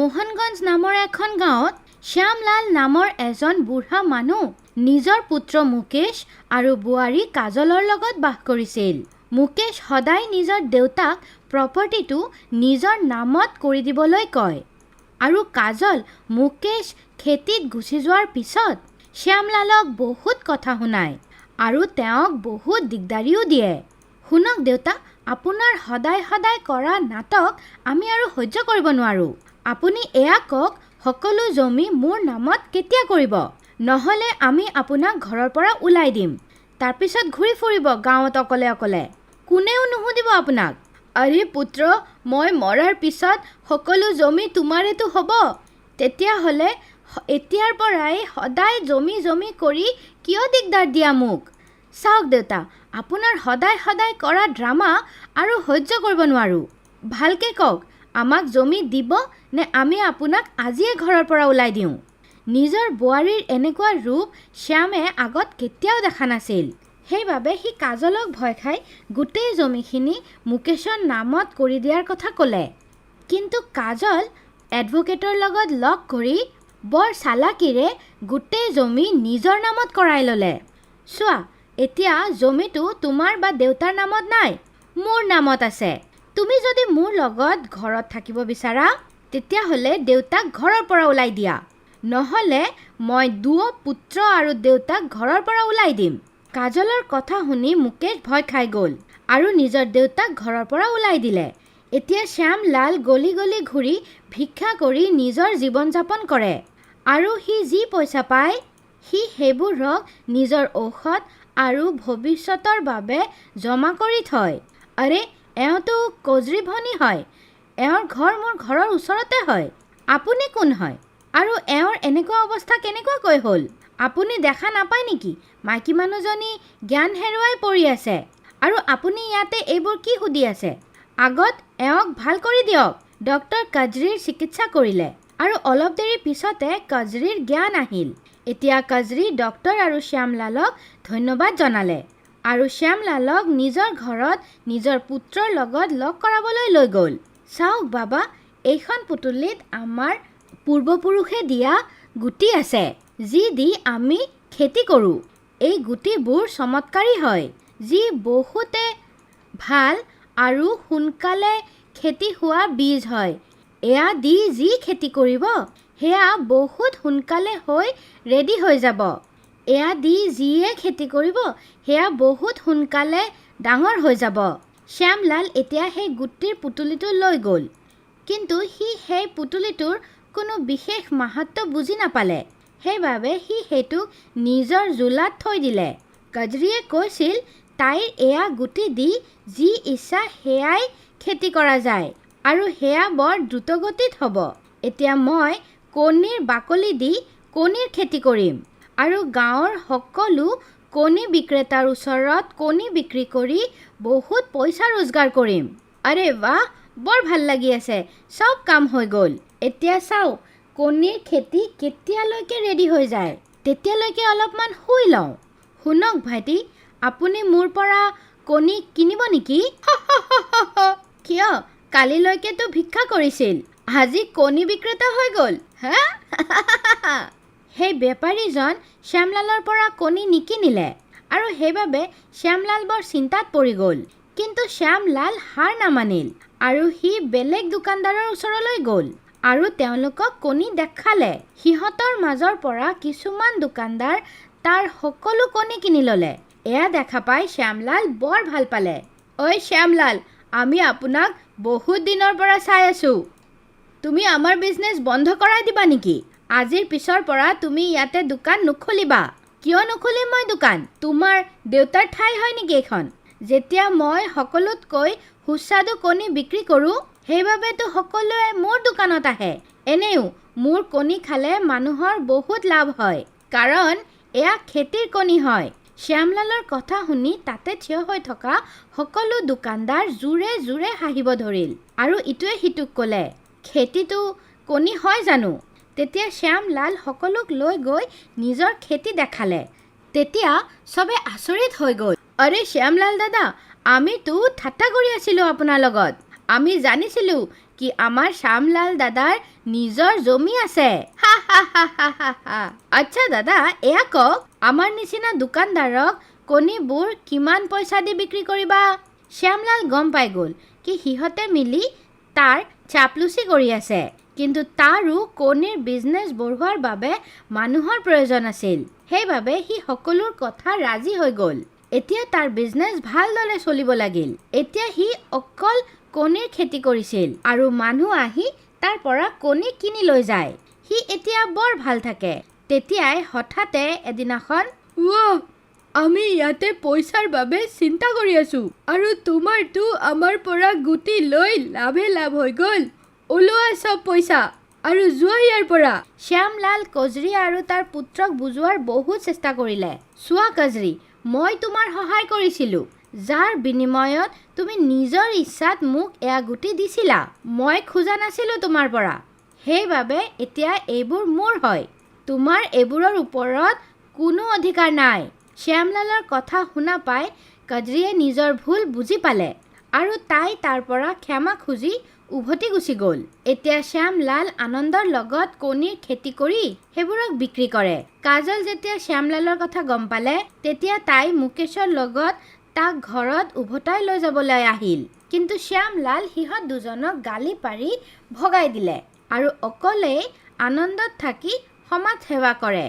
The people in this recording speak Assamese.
মোহনগঞ্জ নামৰ এখন গাঁৱত শ্যামলাল নামৰ এজন বুঢ়া মানুহ নিজৰ পুত্ৰ মুকেশ আৰু বোৱাৰী কাজলৰ লগত বাস কৰিছিল। মুকেশ সদায় নিজৰ দেউতাক প্ৰপাৰ্টিটো নিজৰ নামত কৰি দিবলৈ কয় আৰু কাজল মুকেশ খেতিত গুচি যোৱাৰ পিছত শ্যামলালক বহুত কথা শুনায় আৰু তেওঁক বহুত দিগদাৰিও দিয়ে। শুনক দেউতা, আপোনাৰ সদায় সদায় কৰা নাটক আমি আৰু সহ্য কৰিব নোৱাৰোঁ। আপুনি এয়া কওক, সকলো জমি মোৰ নামত কেতিয়া কৰিব? নহ'লে আমি আপোনাক ঘৰৰ পৰা ওলাই দিম। তাৰপিছত ঘূৰি ফুৰিব গাঁৱত অকলে অকলে, কোনেও নুসুধিব আপোনাক। আৰে পুত্ৰ, মই মৰাৰ পিছত সকলো জমি তোমাৰেতো হ'ব। তেতিয়াহ'লে এতিয়াৰ পৰাই সদায় জমি জমি কৰি কিয় দিগদাৰ দিয়া মোক? চাওক দেউতা, আপোনাৰ সদায় সদায় কৰা ড্ৰামা আৰু সহ্য কৰিব নোৱাৰোঁ। ভালকৈ কওক, আমাক জমি দিব নে আমি আপোনাক আজিয়ে ঘৰৰ পৰা ওলাই দিওঁ? নিজৰ বোৱাৰীৰ এনেকুৱা ৰূপ শ্যামে আগত কেতিয়াও দেখা নাছিল। সেইবাবে সি কাজলক ভয় খাই গোটেই জমিখিনি মুকেশৰ নামত কৰি দিয়াৰ কথা ক'লে। কিন্তু কাজল এডভোকেটৰ লগত লগ কৰি বৰ চালাকিৰে গোটেই জমি নিজৰ নামত কৰাই ল'লে। চোৱা, এতিয়া জমিটো তোমাৰ বা দেউতাৰ নামত নাই, মোৰ নামত আছে। তুমি যদি মোৰ লগত ঘৰত থাকিব বিচাৰা, তেতিয়াহ'লে দেউতাক ঘৰৰ পৰা ওলাই দিয়া। নহ'লে মই দুয়ো পুত্ৰ আৰু দেউতাক ঘৰৰ পৰা ওলাই দিম। কাজলৰ কথা শুনি মুকেশ ভয় খাই গ'ল আৰু নিজৰ দেউতাক ঘৰৰ পৰা ওলাই দিলে। এতিয়া শ্যামলাল গলি গলি ঘূৰি ভিক্ষা কৰি নিজৰ জীৱন যাপন কৰে আৰু সি যি পইচা পায়, সি সেইবোৰক নিজৰ ঔষধ আৰু ভৱিষ্যতৰ বাবে জমা কৰি থয়। আৰে, এওঁতো কজৰী ভনী হয়। এওঁৰ ঘৰ মোৰ ঘৰৰ ওচৰতে হয়। আপুনি কোন হয়? আৰু এওঁৰ এনেকুৱা অৱস্থা কেনেকুৱাকৈ হ'ল? আপুনি দেখা নাপায় নেকি, মাইকী মানুহজনী জ্ঞান হেৰুৱাই পৰি আছে আৰু আপুনি ইয়াতে এইবোৰ কি সুধি আছে? আগত এওঁক ভাল কৰি দিয়ক। ডক্টৰ কাজৰীৰ চিকিৎসা কৰিলে আৰু অলপ দেৰি পিছতে কাজৰীৰ জ্ঞান আহিল। এতিয়া কাজৰী ডক্টৰ আৰু শ্যামলালক ধন্যবাদ জনালে আৰু শ্যামলালক নিজৰ ঘৰত নিজৰ পুত্ৰৰ লগত লগ কৰাবলৈ লৈ গ'ল। চাওক বাবা, এইখন পুতলিত আমাৰ পূৰ্বপুৰুষে দিয়া গুটি আছে, যি দি আমি খেতি কৰোঁ। এই গুটিবোৰ চমৎকাৰী হয়, যি বহুতে ভাল আৰু সোনকালে খেতি হোৱা বীজ হয়। এয়া দি যি খেতি কৰিব, সেয়া বহুত সোনকালে হৈ ৰেডি হৈ যাব। এয়া দি যিয়ে খেতি কৰিব, সেয়া বহুত সোনকালে ডাঙৰ হৈ যাব। শ্যামলাল এতিয়া সেই গুটিৰ পুতলিটো লৈ গ'ল। কিন্তু সি সেই পুতলিটোৰ কোনো বিশেষ মাহাত্ম্য বুজি নাপালে। সেইবাবে সি সেইটোক নিজৰ জোলাত থৈ দিলে। কাজৰীয়ে কৈছিল, তাইৰ এয়া গুটি দি যি ইচ্ছা সেয়াই খেতি কৰা যায় আৰু সেয়া বৰ দ্ৰুতগতিত হ'ব। এতিয়া মই কণীৰ বাকলি দি কণীৰ খেতি কৰিম আৰু গাঁৱৰ সকলো কণী বিক্ৰেতাৰ ওচৰত কণী বিক্ৰী কৰি বহুত পইচা ৰোজগাৰ কৰিম। আৰে বাহ, বৰ ভাল লাগি আছে, চব কাম হৈ গ'ল। এতিয়া চাওঁ কণীৰ খেতি কেতিয়ালৈকে ৰেডি হৈ যায়। তেতিয়ালৈকে অলপমান শুই লওঁ। শুনক ভাইটি, আপুনি মোৰ পৰা কণী কিনিব নেকি? কিয়, কালিলৈকেতো ভিক্ষা কৰিছিল, আজি কণী বিক্ৰেতা হৈ গ'ল হা? সেই বেপাৰীজন শ্যামলালৰ পৰা কণী নিকিনিলে আৰু সেইবাবে শ্যামলাল বৰ চিন্তাত পৰি গ'ল। কিন্তু শ্যামলাল হাৰ নামানিল আৰু সি বেলেগ দোকানদাৰৰ ওচৰলৈ গ'ল আৰু তেওঁলোকক কণী দেখালে। সিহঁতৰ মাজৰ পৰা কিছুমান দোকানদাৰ তাৰ সকলো কণী কিনি ল'লে। এয়া দেখা পাই শ্যামলাল বৰ ভাল পালে। ঐ শ্যামলাল, আমি আপোনাক বহুত দিনৰ পৰা চাই আছোঁ। তুমি আমাৰ বিজনেছ বন্ধ কৰাই দিবা নেকি? আজিৰ পিছৰ পৰা তুমি ইয়াতে দোকান নুখুলিবা। কিয় নুখুলিম মই দোকান? তোমাৰ দেউতাৰ ঠাই হয় নেকি এইখন? যেতিয়া মই সকলোতকৈ সুস্বাদু কণী বিক্ৰী কৰোঁ, সেইবাবেতো সকলোৱে মোৰ দোকানত আহে। এনেও মোৰ কণী খালে মানুহৰ বহুত লাভ হয়, কাৰণ এয়া খেতিৰ কণী হয়। শ্যামলালৰ কথা শুনি তাতে থিয় হৈ থকা সকলো দোকানদাৰ জোৰে জোৰে হাঁহিব ধৰিল আৰু ইটোৱে সিটোক ক'লে, খেতিটো কণী হয় জানো? তেতিয়া শ্যামলাল সকলোক লৈ গৈ নিজৰ খেতি দেখালে। তেতিয়া চবে আচৰিত হৈ গ'ল। আৰে শ্যামলাল দাদা, আমিতো ঠাট্টা কৰি আছিলোঁ আপোনাৰ লগত। আমি জানিছিলোঁ কি আমাৰ শ্যামলাল দাদাৰ নিজৰ জমি আছে। হা হা হা হা হা হা। আচ্ছা দাদা, এয়া কওক, আমাৰ নিচিনা দোকানদাৰক কণীবোৰ কিমান পইচা দি বিক্ৰী কৰিবা? শ্যামলাল গম পাই গ'ল কি সিহঁতে মিলি তাৰ চাপলুচি কৰি আছে। কিন্তু তাৰো কণীৰ বিজনেছ বঢ়োৱাৰ বাবে মানুহৰ প্ৰয়োজন আছিল। সেইবাবে সি সকলোৰ কথা ৰাজি হৈ গ'ল। এতিয়া তাৰ বিজনেছ ভালদৰে চলিব লাগিল। এতিয়া সি অকল কণীৰ খেতি কৰিছিল আৰু মানুহ আহি তাৰ পৰা কণী কিনি লৈ যায়। সি এতিয়া বৰ ভাল থাকে। তেতিয়াই হঠাতে এদিনাখন, ৱাহ, আমি ইয়াতে পইচাৰ বাবে চিন্তা কৰি আছো আৰু তোমাৰতো আমাৰ পৰা গুটি লৈ লাভে লাভ হৈ গ'ল। ওলোৱা চব পইচা আৰু যোৱা ইয়াৰ পৰা। শ্যামলাল কজৰি আৰু তাৰ পুত্ৰক বুজোৱাৰ বহুত চেষ্টা কৰিলে। চোৱা কজৰি, মই তোমাৰ সহায় কৰিছিলোঁ, যাৰ বিনিময়ত তুমি নিজৰ ইচ্ছাত মোক এয়া গুটি দিছিলা। মই খোজা নাছিলোঁ তোমাৰ পৰা। সেইবাবে এতিয়া এইবোৰ মোৰ হয়। তোমাৰ এইবোৰৰ ওপৰত কোনো অধিকাৰ নাই। শ্যামলালৰ কথা শুনা পাই কজৰিয়ে নিজৰ ভুল বুজি পালে আৰু তাই তাৰ পৰা ক্ষমা খুজি উভতি গুচি গ'ল। এতিয়া শ্যামলাল আনন্দৰ লগত কণীৰ খেতি কৰি সেইবোৰক বিক্ৰী কৰে। কাজল যেতিয়া শ্যামলালৰ কথা গম পালে, তেতিয়া তাই মুকেশৰ লগত তাক ঘৰত উভতাই লৈ যাবলৈ আহিল। কিন্তু শ্যামলাল সিহঁত দুজনক গালি পাৰি ভগাই দিলে আৰু অকলেই আনন্দত থাকি সমাজ সেৱা কৰে।